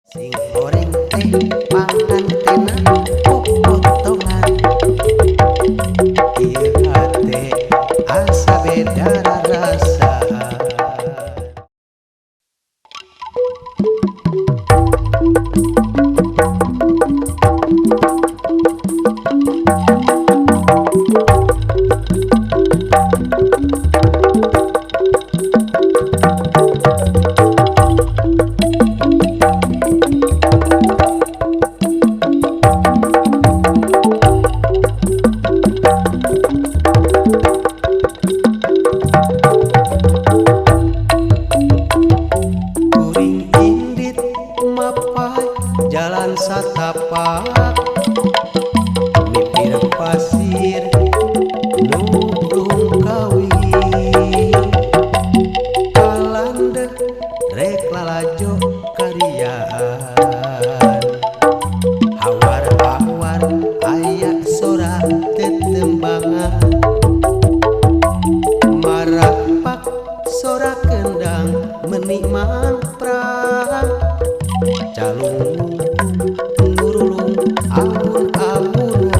Sing goreng teh pangantena popotongan. Ieu hate asa beda rarasaan. Kuring indit mapay jalan satapak, mipir pasir nurung kawin. Kalandeh rek lalajo kariaan, hawar-hawar aya sora tetembangan. Marapak sora kendang menikman prang, calung nurulung abun-abunan.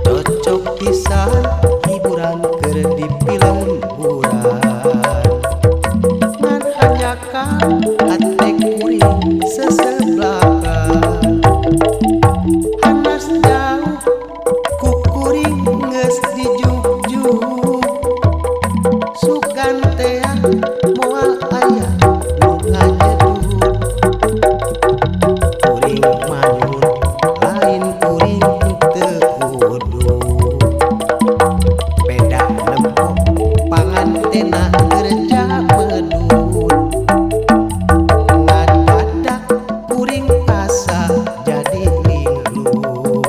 Cocok pisan hiburan keur di film buran. Ngan hanjakal hate kuring seseblakan. Hanas jauh ku kuring geus dijugjuk. Sugan tea moal aya nu ngajedug. Kuring manyun lain kuring teu udud. Peda nempo pangantena kerja medun. Ngadadak kuring asa jadi linglung.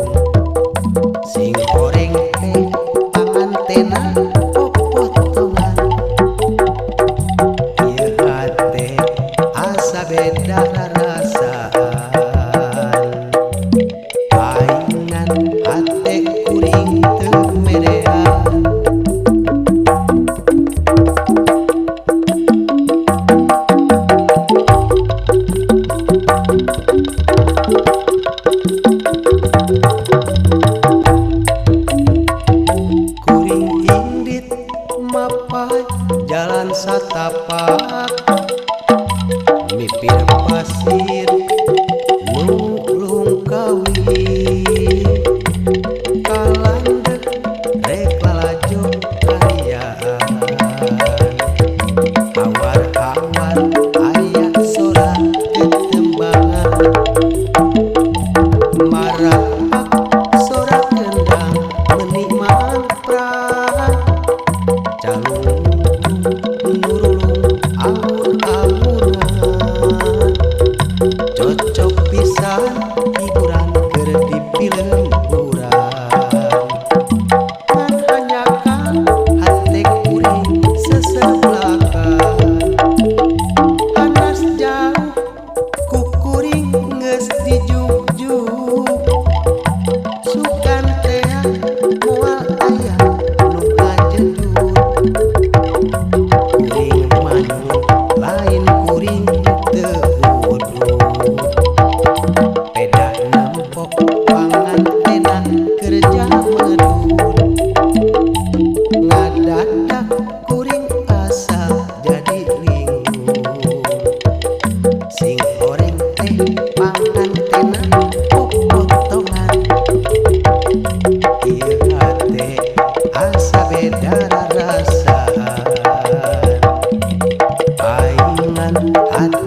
Sing goreng teh pangantena popotongan. Ieu hate asa beda rarasaan. Paingan hate kuring teu merean. Kuring indit mapay jalan satapak, mipir pasir nulung kawin. Kalandeh rek lalajo kariaan, hawar-hawar aya sora tetembangan. Marapak sora kendang menikman prang, calung nurulung abun-abunan. Cocok pisan hiburan keur di film buran. Ngan hanjakal hate kuring seseblakan. Hanas jauh ku kuring geus dijugjuk. Sugan tea moal aya nu ngajedug. Kuring manyun lain kuring teu udud. Peda nempok pangantena kerja medun. Ngadadak kuring asa jadi linglung. Sing goreng teh pangantena popotongan. Ieu hate asa beda rarasaan. Paingan hate